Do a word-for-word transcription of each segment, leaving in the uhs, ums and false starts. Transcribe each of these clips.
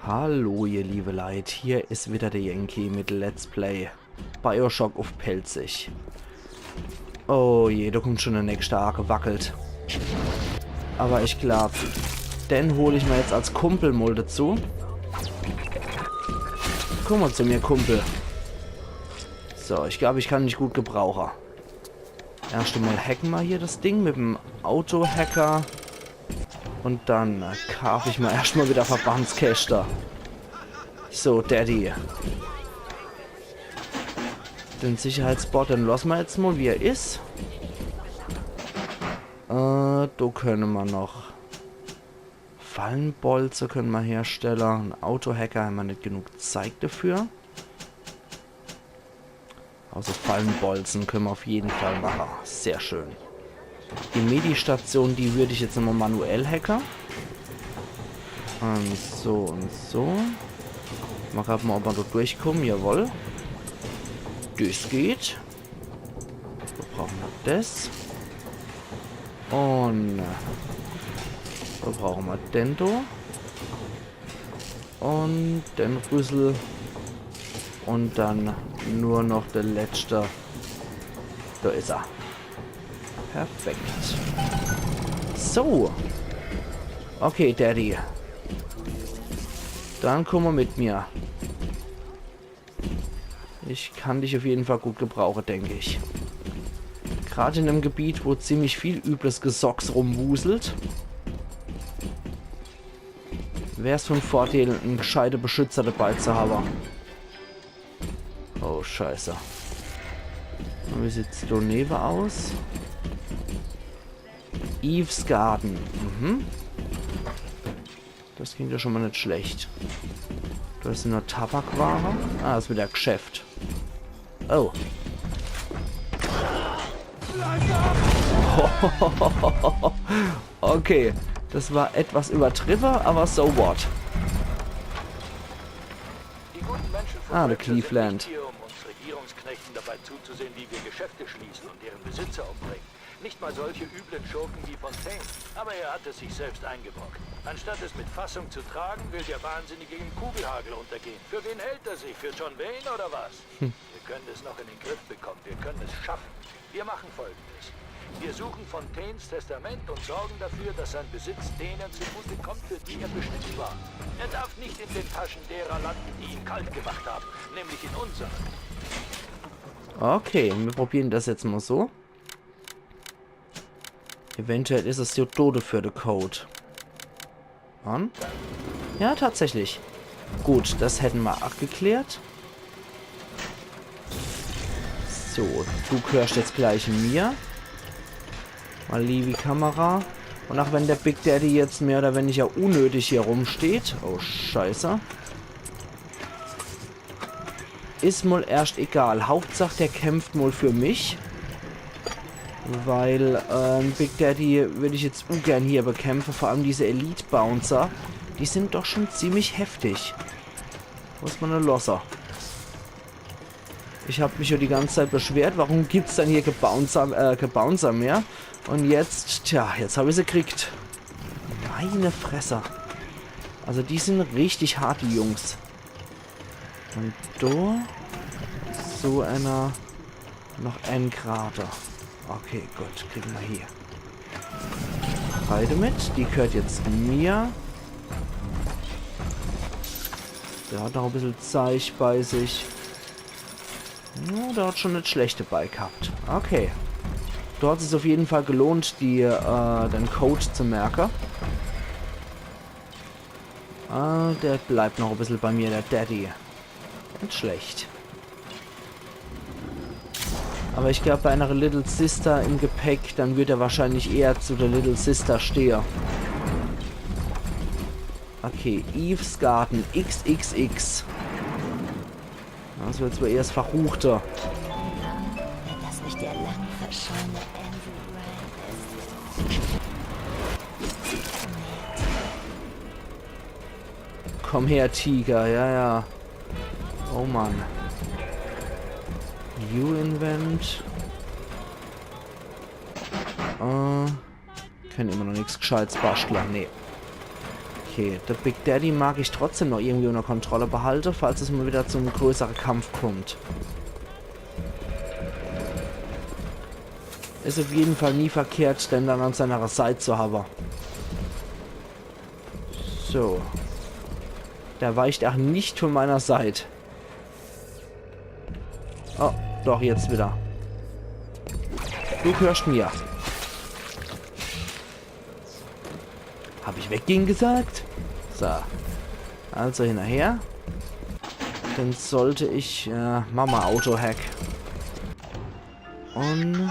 Hallo, ihr liebe Leit, hier is wieder der Yankee mit Let's Play BioShock uff Pälzisch. Oh je, do kommt schon der nächste agewackelt. Aber ich glaub, den hol ich mir jetzt als Kumpel mol dazu. Komm mol zu mir, Kumpel. So, ich glaub, ich kann dich gut gebrauche. Erscht mol hacke mer hier das Ding mit em Autohacker. Und dann, äh, kaaf ich mer erscht mol wieder Verbandskäschte. So, Daddy. Den Sicherheitsbot, den losse mer jetzt mol, wie er is. Äh, do könne mer noch Fallenbolze könne mer herstelle. En Autohacker, hämmer net genug Zeig dafür. Also Fallenbolze könne mer uff jeden Fall mache. Sehr schön. Die Medi-Station, die würd ich jetzt nochmol manuell hacke. Und so und so. Mol grad mol, ob mer do durchkomme. Jawohl. Das geht. Do brauche mer das. Und do brauche mer den do. Und den Rüssel. Und dann nur noch der letzte. Do is er. Perfekt. So. Okay, Daddy. Dann komm mol mit mir. Ich kann dich uff jeden Fall gut gebrauche, denk ich. Grad in em Gebiet, wo ziemlich viel übles Gesocks rumwuselt, wär's von Vorteil, en gescheite Beschützer dabei zu hawwe. Oh, Scheiße. Und wie sieht's do newe aus? Eve's Garden. Mhm. Das klingt ja schon mol net schlecht. Do is nur Tabakware. Ah, is wieder Geschäft. Oh. Okay, das war etwas übertrieben, aber so what. Die guten Menschen von Ah, der Rapture sind Cleveland. Nicht hier, um uns Regierungsknechten dabei zuzusehen, wie wir Geschäfte schließen und deren Besitzer umbringen. Nicht mal solche üblen Schurken wie Fontaine. Aber er hat es sich selbst eingebrockt. Anstatt es mit Fassung zu tragen, will der Wahnsinnige im Kugelhagel untergehen. Für wen hält er sich? Für John Wayne oder was? Wir können es noch in den Griff bekommen. Wir können es schaffen. Wir machen Folgendes. Wir suchen Fontaines Testament und sorgen dafür, dass sein Besitz denen zugute kommt, für die er bestimmt war. Er darf nicht in den Taschen derer landen, die ihn kalt gemacht haben, nämlich in unseren. Okay, wir probieren das jetzt mal so. Eventuell is es jo do für de Code. An? Ja, tatsächlich. Gut, das hätten mer abgeklärt. So, du gehörst jetzt gleich mir. Mal liebi Kamera. Und auch wenn der Big Daddy jetzt mehr oder weniger unnötig hier rumsteht. Oh, Scheiße. Is mol erscht egal. Hauptsach, der kämpft mol für mich. Weil, ähm, Big Daddy würd ich jetzt ungern hier bekämpfe. Vor allem diese Elite-Bouncer. Die sind doch schon ziemlich heftig. Wo is meine Losser? Ich hab mich jo die ganze Zeit beschwert, warum gibt's dann hier kä Bouncer, äh, kä Bouncer mehr? Und jetzt, tja, jetzt hab ich se kriegt. Meine Fresse. Also die sind richtig hart, die Jungs. Und do so einer noch en Krater. Okay, gut, kriegen mer hier. Beide mit, die gehört jetzt mir. Der hat noch e bissel Zeich bei sich. Ja, der hat schon net schlecht dabei gehabt. Okay. Do hat sich's auf jeden Fall gelohnt, die, äh, den Code zu merke. Ah, der bleibt noch e bissel bei mir, der Daddy. Net schlecht. Aber ich glaub, bei einer Little Sister im Gepäck, dann wird er wahrscheinlich eher zu der Little Sister stehe. Okay, Eve's Garden X X X. Das wird zwar eher das Verruchte. Wenn das nicht der lang verschollene Andrew Ryan ist. Komm her, Tiger, ja, ja. Oh Mann. New Invent. Äh, können immer noch nix Gescheites bastle, nee. Okay, de Big Daddy mag ich trotzdem noch irgendwie unter Kontrolle behalte, falls es mal wieder zum größere Kampf kommt. Is auf jeden Fall nie verkehrt, den dann an seiner Seit zu habe. So. Der weicht auch nicht von meiner Seit. Oh, doch, jetzt wieder. Du gehörst mir. Hab ich weggehen gesagt? So. Also hinnerher. Dann sollt ich, äh, Mama Auto-Hack. Und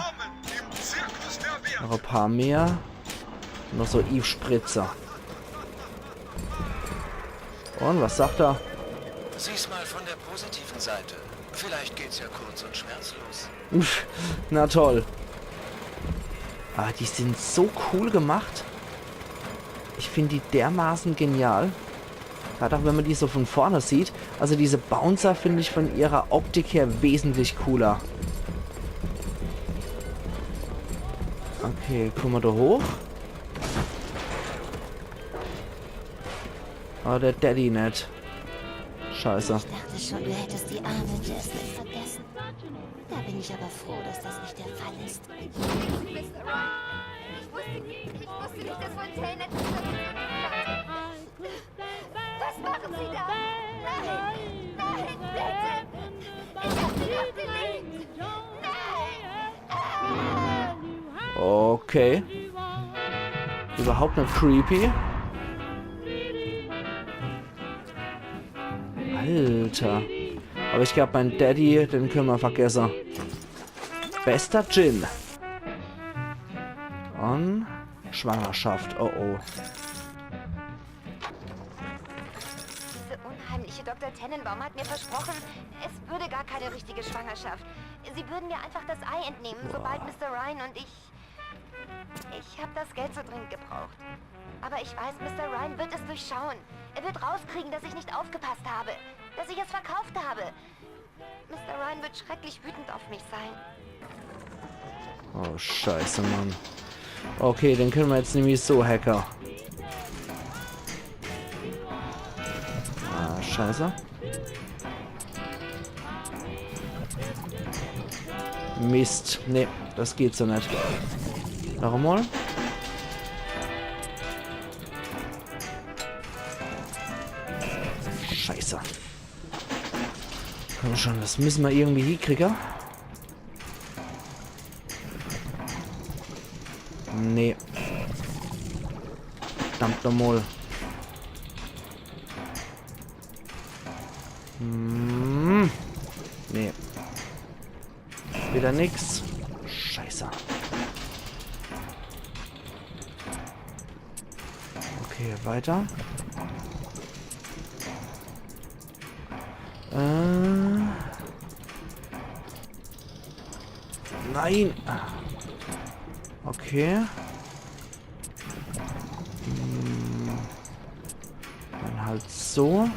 noch e paar mehr. Noch so Eve-Spritzer. Und was sagt er? Sieh's mal von der positiven Seite. Vielleicht geht's ja kurz und schmerzlos. Pff, na toll. Aber die sind so cool gemacht. Ich find die dermaßen genial. Grad auch wenn man die so von vorne sieht. Also diese Bouncer find ich von ihrer Optik her wesentlich cooler. Okay, guck mal da hoch. Aber der Daddy net. Scheiße. Ich dachte schon, du hättest die Arme Jasmine vergessen. Da bin ich aber froh, dass das nicht der Fall ist. Mister Wright, ich wusste nicht, ich wusste nicht, dass Fontaine etwas damit zu tun hat. Was machen Sie da? Nein! Nein, bitte! Ich hab Sie doch geliebt! Nein! Okay. Überhaupt net creepy. Alter. Aber ich glaub, mein Daddy, den können wir vergessen. Bester Djinn. Und Schwangerschaft. Oh oh. Diese unheimliche Doktor Tannenbaum hat mir versprochen, es würde gar keine richtige Schwangerschaft. Sie würden mir einfach das Ei entnehmen, sobald Mister Ryan und ich... Ich hab das Geld so dringend gebraucht. Aber ich weiß, Mister Ryan wird es durchschauen. Er wird rauskriegen, dass ich nicht aufgepasst habe. Dass ich es verkauft habe. Mister Ryan wird schrecklich wütend auf mich sein. Oh, scheiße, Mann. Okay, den können wir jetzt nämlich so hacken. Ah, scheiße. Mist. Nee, das geht so net. Noch einmal. Scheiße. Komm schon, das müssen wir irgendwie hinkriegen. Nee. Verdammt nochmal. Hm. Nee. Wieder nix. Scheiße. Okay, weiter. Äh. Nein. Okay. Hm. Dann halt so.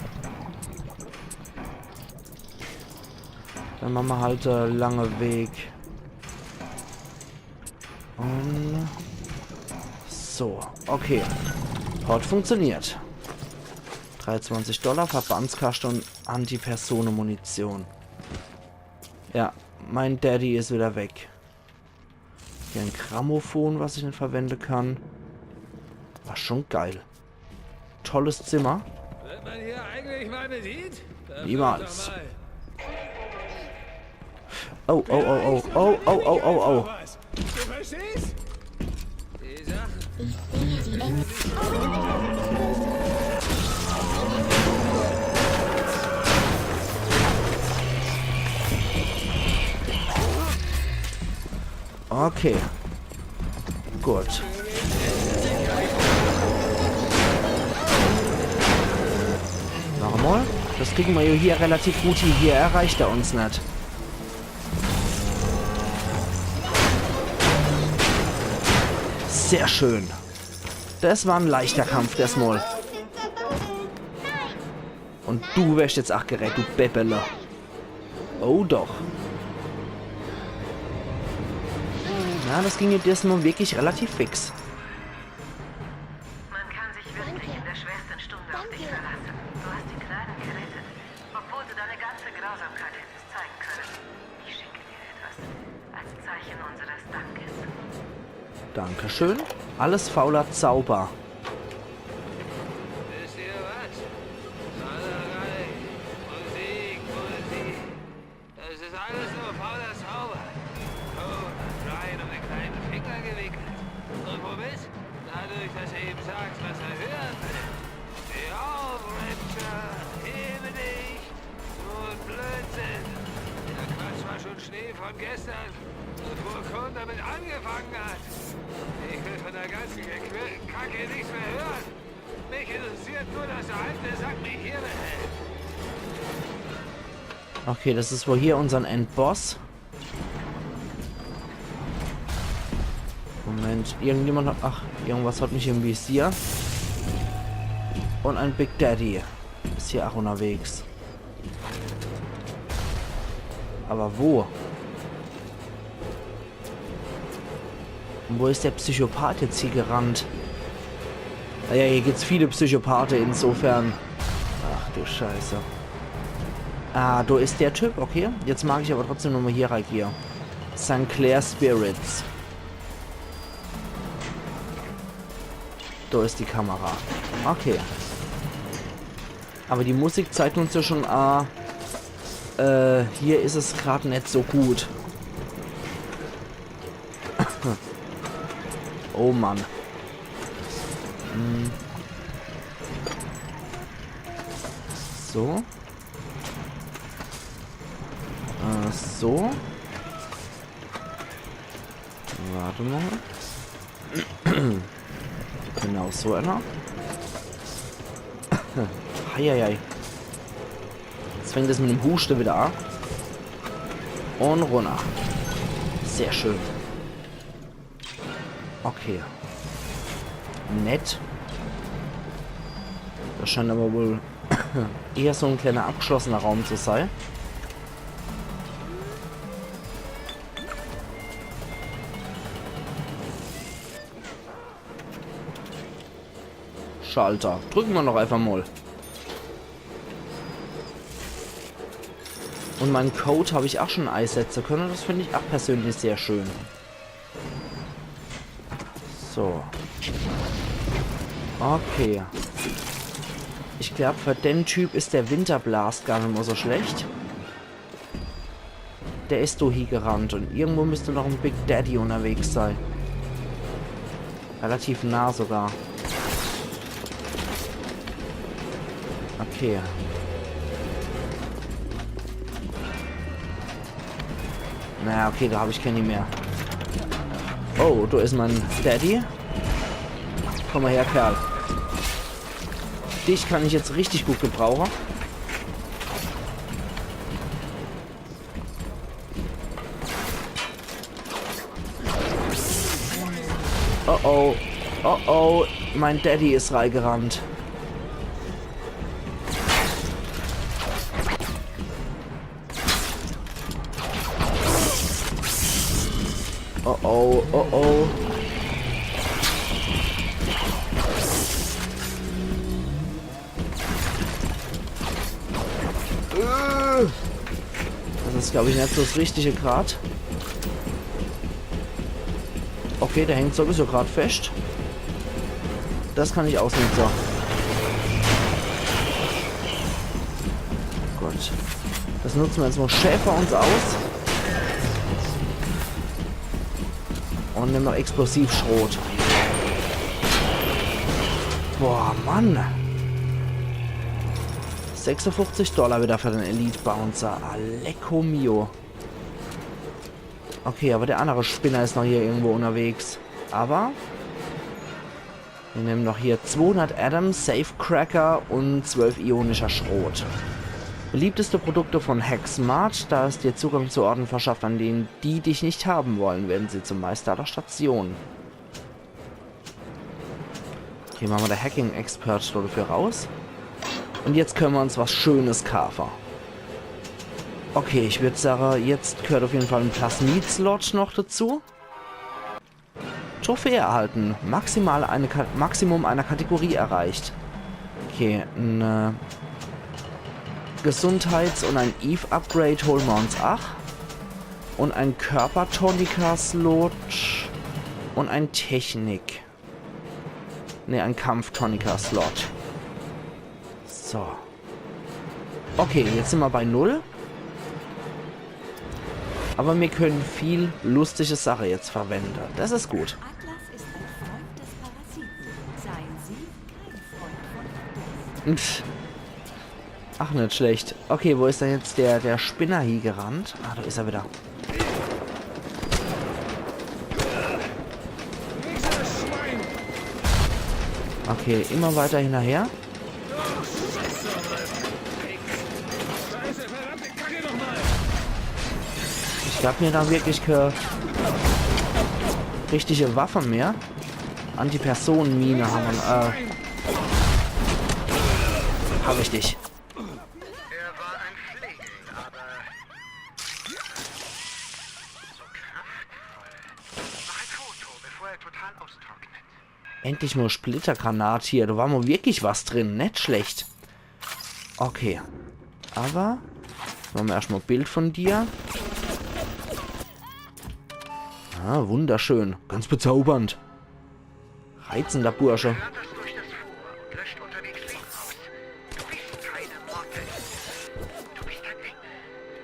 Dann machen wir halt, äh, lange Weg. Und so, okay. Hat funktioniert. Dreiundzwanzig Dollar, Verbandskaste und Antipersone-Munition. Ja, mein Daddy is wieder weg. Hier ein Grammophon, was ich net verwenden kann. War schon geil. Tolles Zimmer. Wird man hier eigentlich mal bedient? Niemals. Oh, oh, oh, oh, oh, oh, oh, oh, oh. Du verstehst? Die Sache. Okay. Gut. Noch einmal. Das kriegen wir ja hier relativ gut hin. Hier erreicht er uns net. Sehr schön. Das war ein leichter Kampf, das Mal. Und du wirst jetzt ach gerettet, du Beppele. Oh doch. Ja, das ging jetzt erstmal wirklich relativ fix. Man kann sich wirklich in der schwersten Dann gerettet, obwohl du deine ganze Grausamkeit hättest zeigen können. Ich schicke dir etwas als Zeichen unseres Dankes. Dankeschön. Alles fauler Zauber. Wisst ihr was? Zauberei, Musik, Musik. Das ist alles nur fauler Zauber. Code hat Ryan um den kleinen Finger gewickelt. Und womit? Dadurch, dass er ihm sagt, was er hören will. Ja, Rapture, hebe dich. So ein Blödsinn. Der Quatsch war schon Schnee von gestern, bevor Code damit angefangen hat. Ich will von der ganzen gequirlten Kacke nichts mehr hören. Mich interessiert nur, dass der alte Sack mich hier behält. Okay, das is wohl hier unsern Endboss. Moment, irgendjemand hat... Ach, irgendwas hat mich im Visier. Und ein Big Daddy is hier auch unterwegs. Aber wo? Und wo is der Psychopath jetzt hier gerannt? Naja, hier gibt's viele Psychopathe, insofern. Ach du Scheiße. Ah, do is der Typ, okay. Jetzt mag ich aber trotzdem nochmal hier reingehe. Sankt Clair Spirits. Do is die Kamera. Okay. Aber die Musik zeigt uns ja schon, ah, äh, hier is es grad net so gut. Oh Mann. Hm. So. Äh, so. Warte mal. Genau, so einer. Heieiei. Jetzt fängt es mit dem Huste wieder an. Und runter. Sehr schön. Okay. Nett. Das scheint aber wohl eher so ein kleiner abgeschlossener Raum zu sein. Schalter. Drücken wir noch einfach mal. Und mein Code habe ich auch schon einsetzen können. Das finde ich auch persönlich sehr schön. So. Okay. Ich glaub, für den Typ is der Winterblast gar net mal so schlecht. Der is doch hie gerannt und irgendwo müsste noch en Big Daddy unterwegs sein. Relativ nah sogar. Okay. Naja, okay, da hab ich keine mehr. Oh, da is mein Daddy. Komm mal her, Kerl. Dich kann ich jetzt richtig gut gebrauchen. Oh oh. Oh oh. Mein Daddy is reingerannt. Oh oh, oh oh. Äh. Das is, glaub ich, net so das Richtige grad. Okay, der hängt sowieso grad fest. Das kann ich ausnutzen. Gut. Das nutzen wir jetzt mal schön für uns aus. Und nehmen noch Explosivschrot. Boah, Mann. Sechsundfünfzig Dollar wieder für den Elite Bouncer. Alecko mio. Okay, aber der andere Spinner is noch hier irgendwo unterwegs. Aber wir nehmen noch hier zweihundert Adam, Safecracker und zwölf ionischer Schrot. Beliebteste Produkte von Hacksmart, da es dir Zugang zu Orten verschafft, an denen die dich nicht haben wollen, werden sie zum Meister aller Stationen. Okay, machen wir den Hacking-Expert dafür raus. Und jetzt können wir uns was Schönes kaufen. Okay, ich würd sagen, jetzt gehört auf jeden Fall ein Plasmid-Slot noch dazu. Trophäe erhalten. Maximal eine Ka Maximum einer Kategorie erreicht. Okay, ne. Gesundheits- und ein Eve-Upgrade hole mer uns ach. Und ein Körpertonika-Slot und ein Technik. Ne, ein Kampftonika-Slot. So. Okay, jetzt sin mer bei null. Aber mir können viel lustige Sache jetzt verwende. Das is gut. Atlas ist ein Freund des Parasiten. Seien Sie kein Freund von Atlas. Pff. Ach, net schlecht. Okay, wo is dann jetzt der, der Spinner hiegerannt? Ah, do is er wieder. Okay, immer weiter hinnerher. Ich hab mir do wirklich kä richtige Waffe mehr. Anti-Personen-Mine ham mer, äh, hab ich dich. Er war ein Flegel, aber so kraftvoll. Mach ein Foto, bevor er total austrocknet. Endlich mol Splittergranat hier. Do war mol wirklich was drin. Net schlecht. Okay. Aber mache mer erscht mol Bild von dir. Ah, wunderschön. Ganz bezaubernd. Reizender Bursche. Flatterst durch das Flur und löscht unterwegs Leben aus. Du bist keine Motte. Du bist ein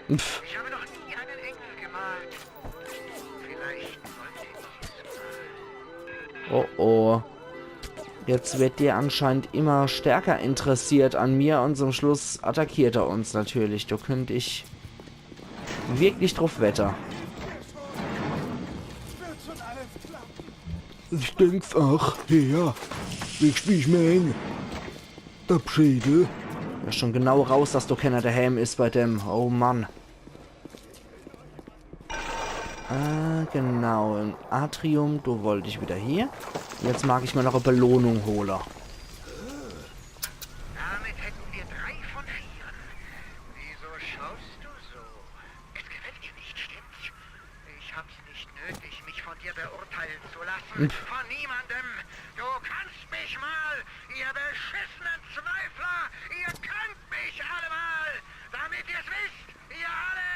Engel. Pff. Ich habe noch nie einen Engel gemalt. Vielleicht sollte ich es mal. Oh oh. Jetzt wird der anscheinend immer stärker interessiert an mir und zum Schluss attackiert er uns natürlich. Do könnt ich wirklich druff wette. Ich denk's ach, ja. Weescht, wie ich mään? Der Bschädel. Ja, schon genau raus, dass do kenner dehäm is bei dem. Oh Mann. Ah, genau. Im Atrium, do wollt ich wieder hie. Jetzt mag ich mer noch e Belohnung hole. Damit hätten wir drei von vieren. Wieso schaust du so? Es gefällt dir nicht, stimmt's? Ich hab's nicht nötig, mich von dir beurteilen zu lassen. Pff. Von niemandem. Du kannst mich mal, ihr beschissenen Zweifler. Ihr könnt mich alle mal. Damit ihr's wisst, ihr alle.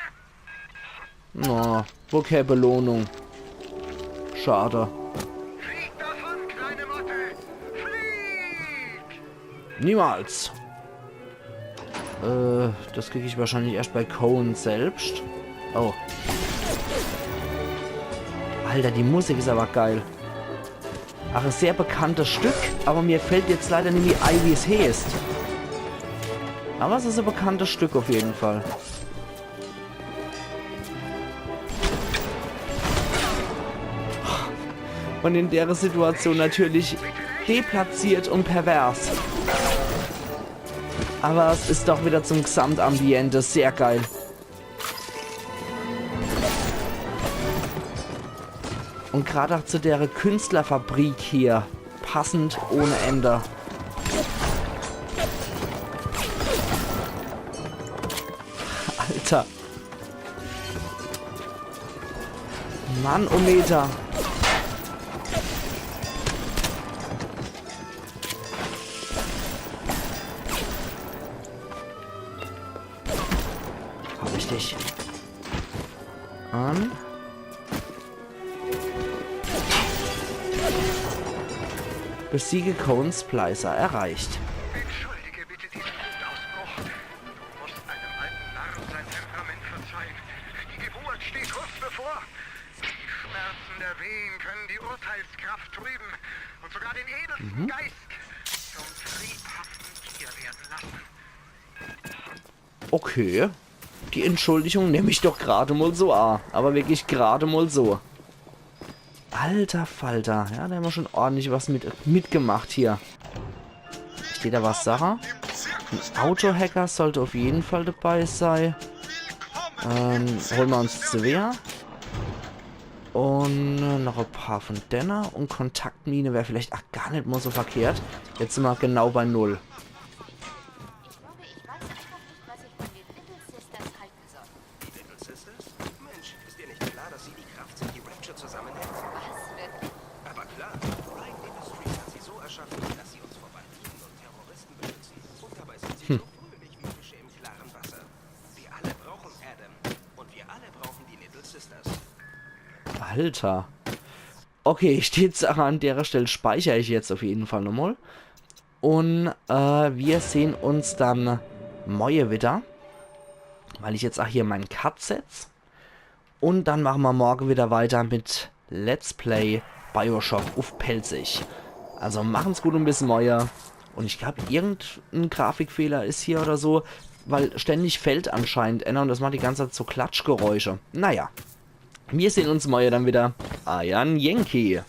Oh, wo kä Belohnung. Schade. Flieg davon, kleine Motte. Flieg! Niemals. Äh, das krieg ich wahrscheinlich erscht bei Cohen selbscht. Oh. Alter, die Musik is aber geil. Ach, e sehr bekanntes Stück, aber mir fällt jetzt leider nimmi ei, wie's heeßt. Aber es is e bekanntes Stück auf jeden Fall. Und in dere Situation natürlich deplatziert und pervers. Aber es is doch wieder zum Gesamtambiente sehr geil. Und grad auch zu dere Künstlerfabrik hier. Passend ohne Ende. Alter. Mannometer. Hab ich dich. An. Besiege Cohen Splicer erreicht. Entschuldige bitte diesen Wutausbruch. Du musst einem alten Narren sein Temperament verzeihen. Die Geburt steht kurz bevor. Die Schmerzen der Wehen können die Urteilskraft trüben und sogar den edelsten Mhm. Geist zum triebhaften Tier werden lassen. Okay. Die Entschuldigung nemm ich doch grad mol so a. Aber wirklich grad mol so. Alter Falter. Ja, do hämmer schon ordentlich was mit, mitgemacht hier. Steht do was, Sache? En Autohacker sollt auf jeden Fall dabei sei. Ähm, hole mer uns zwee. Und, äh, noch e paar von denne. Und Kontaktmine wär vielleicht ach gar net mol so verkehrt. Jetzt sin mer genau bei null. Ich glaube, ich weiß einfach nicht, was ich von den Little Sisters halten soll. Die Little Sisters? Mensch, ist dir nicht klar, dass sie die Kraft sind, die Rapture zusammenhält? Was? Wirklich? Aber klar, Riot Industries hat sie so erschaffen, dass sie uns vor Banditen und Terroristen beschützen. Und dabei sind sie so fröhlich, wie Fische im klaren Alter. Okay, die Sache an dere Stell speicher ich jetzt uff jeden Fall nochmal. Un äh, mir sehn uns dann morje wieder. Weil ich jetzt ach hier mein Cut setz. Un dann mache mer morje wieder weiter mit Let's Play Bioshock uff Pälzisch. Also machen's gut un bis morje. Un ich glaab, irgend en Grafikfehler is hier oder so, weil ständig fällt anscheinend enner un das macht die ganze Zeit so Klatschgeräusche. Naja, mir sehn uns morje dann wieder. Eier Yankee.